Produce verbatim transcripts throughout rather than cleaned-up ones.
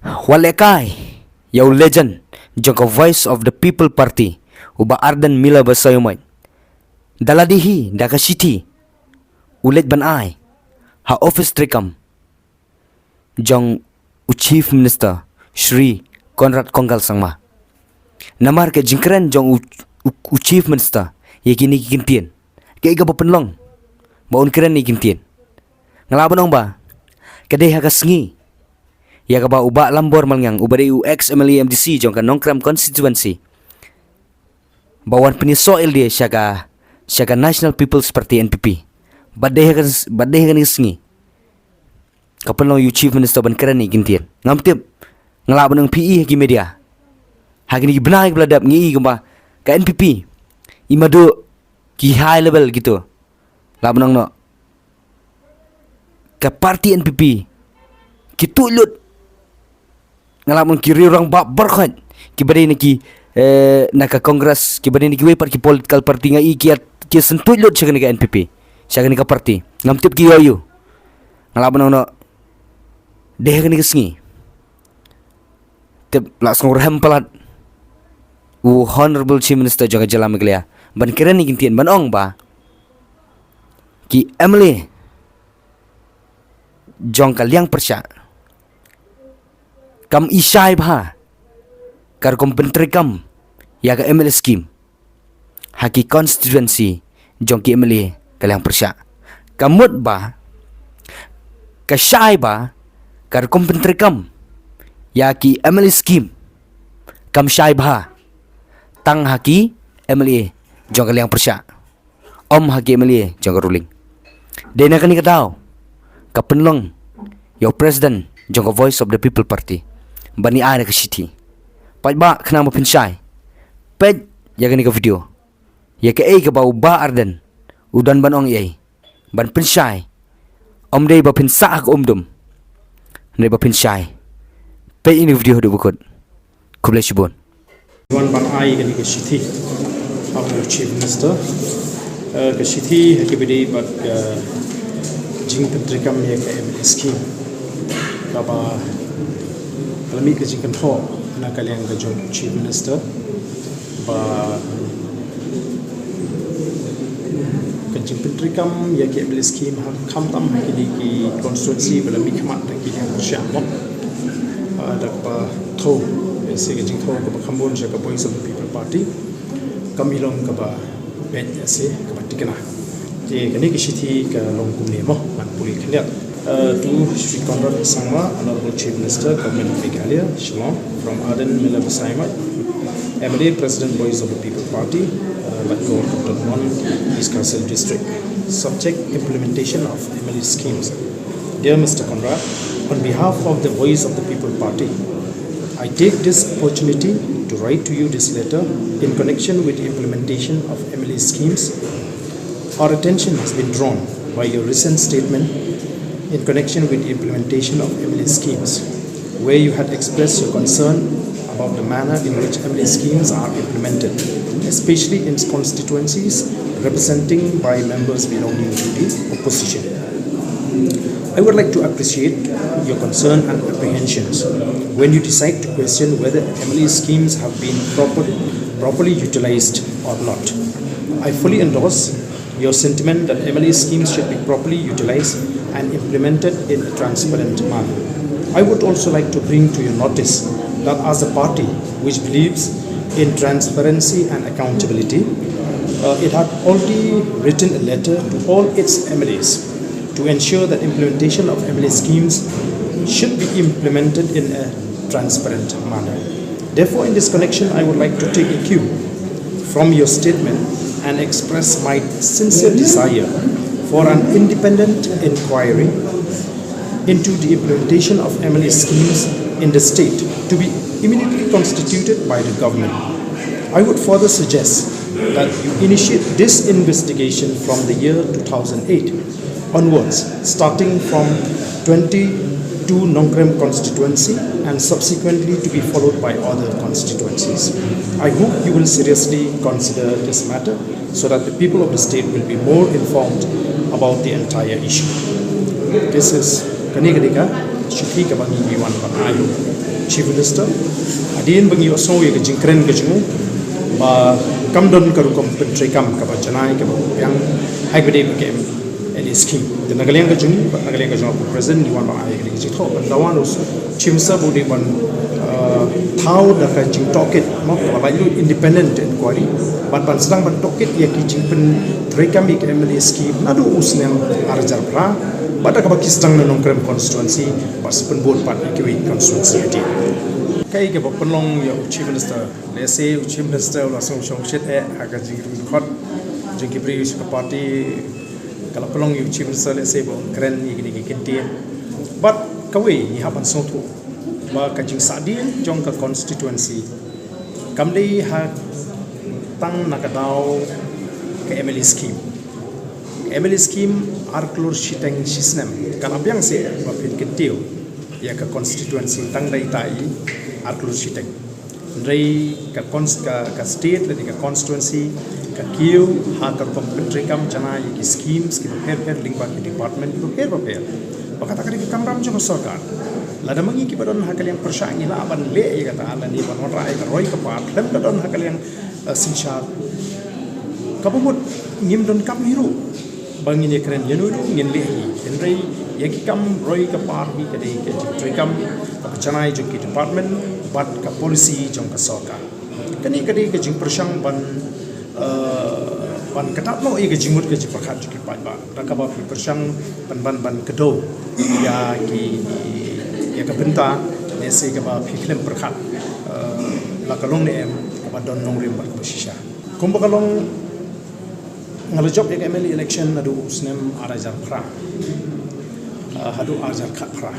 Wat lehkai ïa u legend jong ka Voice of the People Party, u Bah Ardent Miller Basaiawmoit. Da lade hi da ka shithi u leit ban ai ha office treikam jong u Chief Minister Shri Conrad Kongkal Sangma. Namar ka jingkren jong u, u, u Chief Minister ïa kine ki kyntien, kaei kaba pynlong ba un kren ïa ki kyntien? Nga lah ban ong ba ka dei ha ka sngi ïa kaba u Bah Lambor Malngiang, uba dei u ex M L A M D C jong ka Nongkrem constituency, ba wan pynïasoh ïalade sha ka, sha ka National People's Party, N P P. Bad dei ha ka, bad dei ha kane ka sngi ka pynlong ïa u Chief Minister ban kren ïa ki kyntien. Ngam tip, nga lah ban ong phi i ha ki media, ha kine ki bnai kiba la dep ngi i kumba ka N P P i madu ki high level kito, lah ban ong noh, ka party N P P ki tuid lut. Nga lah ban ong ki riew rangbah baroh kiba dei na ki, eh, na ka Congress, kiba dei na kiwei pat ki political party, nga i ki ïa, ki ïasyntuid lut sha kane ka N P P, sha kane ka party. Ngam tip ki ïoh ïa u. Nga lah ban ong noh, dei ha kane ka sngi, tip, la sngewrhem palat u Honorable Chief Minister jong ka jylla Meghalaya ban kren ïa ki kyntien ban ong ba ki M L A jong ka liang pyrshah kam i shai bha ka rukom pyntreikam ïa ka M L A scheme ha ki constituency jong ki M L A ka liang pyrshah. Ka mut ba ka shai ba ka rukom pyntreikam ïa ki M L A scheme kam shai bha tang ha ki M L A jong ka liang pyrshah, ym ha ki M L A jong ka ruling. Dei na kane ka daw ka pynlong ïa u President jong ka Voice of the People Party ban ïa ai da ka shithi. Paidbah, khnang ba phin shai, peit ïa kane ka video, ïa kaei kaba u Bah Ardent u don ban ong ïa i, ban pynshai. Ym dei ba phin sah ha ka um dum, dei ba phin shai. Peit ïa kane ka video haduh ba kut. Khublei shibun. Wan ban ai kane ka shithi ha u Chief Minister. Eh, ka shithi ha kaba ïadei bad ka jingpyntreikam ïa ka M L A scheme, kaba la mih ka jingkynthoh na ka liang ka jong u Chief Minister ba ka jingpyntreikam ïa ka M L A scheme ha, khamtam ha kine ki constituency ba la mihkhmat da ki liang pyrshah mo. Ah, da kaba thew, eh, sa ka jingthew kaba kham bun sha ka Voice of the People Party, kam i long kaba beit, eh, sa kaba thikna. Te kane ka shithi ka long kumne mo, ngan pule khyndiat. Uh, to Shri Conrad Sangma, Honorable Chief Minister, Government of Meghalaya, Shillong, from Ardent Miller Basaiawmoit, M L A, President, Voice of the People Party, uh, Latgor, Khamtung Mon, East Khasi Hills District. Subject: implementation of M L A schemes. Dear Mister Conrad, on behalf of the Voice of the People Party, I take this opportunity to write to you this letter in connection with the implementation of M L A schemes. Our attention has been drawn by your recent statement in connection with the implementation of M L A schemes, where you had expressed your concern about the manner in which M L A schemes are implemented, especially in constituencies representing by members belonging to the opposition. I would like to appreciate your concern and apprehensions when you decide to question whether M L A schemes have been proper, properly utilized or not. I fully endorse your sentiment that M L A schemes should be properly utilized and implemented in a transparent manner. I would also like to bring to your notice that as a party which believes in transparency and accountability, uh, it had already written a letter to all its M L As to ensure that implementation of M L A schemes should be implemented in a transparent manner. Therefore, in this connection, I would like to take a cue from your statement and express my sincere desire for an independent inquiry into the implementation of M L A schemes in the state to be immediately constituted by the government. I would further suggest that you initiate this investigation from the year two thousand eight onwards, starting from twenty-two Nongkrem constituency and subsequently to be followed by other constituencies. I hope you will seriously consider this matter so that the people of the state will be more informed about the entire issue. This is, kane ka dei ka Shuki kaba ngi ngi wan ban ai Chief Minister. Hadien ba ngi ïohsngew ïa ka jingkren ka jong u ba kam don ka rukom pyntreikam kaba janai kaba biang ha kaba dei ba ka M L A scheme. Te na ka liang ka jong ngi bad na ka liang ka jong u President ngi wan ban ai ïa ka jingthoh ban dawa na u Chief Minister ba u dei ban, uh, thaw da ka jingtohkit, mo, kaba laitluid, independent inquiry, bad ban sdang ban tohkit ïa ki jingpyntreikam ïa ka M L A scheme naduh u snem ar hajar phra bad da kaba ki sdang na Nongkrem constituency bad sa pynbud pat ïa kiwei ki constituency hadien. Kaei kaba pynlong ïa u Chief Minister? Lehse u Chief Minister u la sngew shongshit eh ha ka jingdon dkhot jong ki briew sha ka party, ka la pynlong ïa u Chief Minister lehse ba un kren ïa kine ki kyntien. Bad kawei ngi hap ban sngewthuh ba ka jingsahdien jong ka constituency kam dei ha tang na ka daw ka M L A scheme. Ka M L A scheme ar klur shiteng shisnem, ka la biang seh ba phin kyntiew ïa ka constituency tang da ita i ar klur shiteng. Hynrei ka cons-, ka, ka state lane ka constituency ka kiew ha ka rukom pyntreikam janai ïa ki schemes kiba pher pher lyngba ki department kiba pher ba pher. Ba kata ka dei ka kamram jong ka sorkar. Lada ma ngi kiba don ha ka liang pyrshah ngi lah ban leh ïa kata lane ban wanrah ïa ka roi ka par khlem da don ha ka liang, eh, synshar, kaba mut ngim donkam hi ruh ba ngin ïakren ïano ïano ngin leh hi. Hynrei ïa ki kam roi ka par hi ka dei ka jingtreikam kaba janai jong ki department bad ka policy jong ka sorkar. Kane ka dei ka jingpyrshang ban, eh, ban kyndat noh ïa ka jingmut ka jingpyrkhat jong ki paidbah. Da kaba phi pyrshang ban, ban, ban kdew ïa ki, ïa ka bynta, lehse kaba phi khlem pyrkhat, eh, la ka long ne em, kaba don nongrim bad kaba shisha. Kumba ka long, nga la jop ïa ka M L A election naduh u snem ar hajar phra, eh, haduh ar hajar khatphra.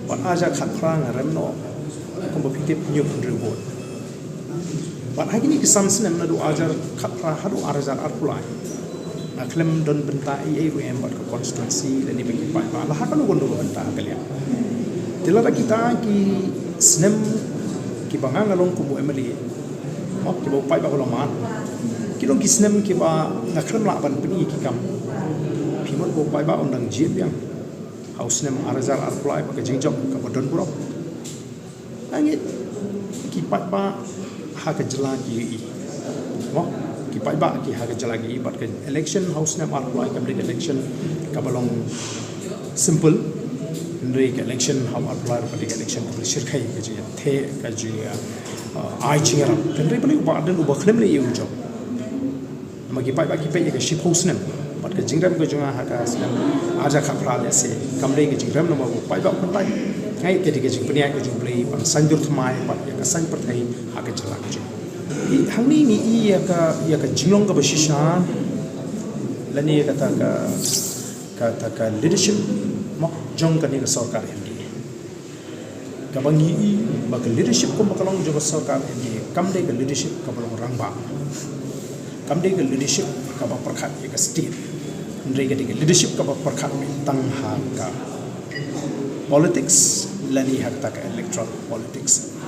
Bad ar hajar khatphra nga rem noh kumba phi tip hynñiew phew hynriew vote. Bad ha kine ki san snem naduh ar hajar khatphra haduh ar hajar arphew lai, nga khlem don bynta ei ei ruh em bad ka constituency lane bad ki paidbah la ha kano kano ka bynta ha ka liang. Te lada kita ki snem kiba nga nga long kum u M L A, mo, kiba u paidbah u la mad, ki long ki snem kiba nga khlem lah ban pyni ki kam, phi mut ba u paidbah un dang jied biang ha u snem ar hajar arphew lai bad ka jingjop kaba don burom? Nga ngeit ki paidbah ha ka jylla ki ïohi. Mo, ki paidbah ki ha ka jylla ki ïohi bad ka election ha u snem arphew lai kam dei ka election kaba long simple. Hynrei ka election ha u arphew lai ruh ka dei ka election kaba shyrkhei, ka jingïatheh, ka jing, uh, ai jingïarap. Hynrei balei u Bah Ardent uba khlem leh ïa u jop? Namar ki paidbah ki peit ïa ka shiphew snem bad ka jingrem ka jong nga ha ka snem ar hajar khatphra lehse kam dei ka jingrem namar ba u paidbah u kyntait. Nga ngeit ka dei ka jingpynïaid ka jong U Blei ban saiñdur thymmai bad ïa ka saiñ pyrthei ha ka jylla ka jong ngi. Hangne ngi i ïa ka, ïa ka jinglong kaba shisha lane ïa kata ka, kata ka leadership, mo, jong kane ka sorkar M D A. Kaba ngi i ba ka leadership kumba ka long jong ka sorkar M D A kam dei ka leadership kaba long rangbah, kam dei ka leadership kaba pyrkhat ïa ka state. Hynrei ka dei ka leadership kaba pyrkhat tang ha ka politics lane ha kata ka electoral politics.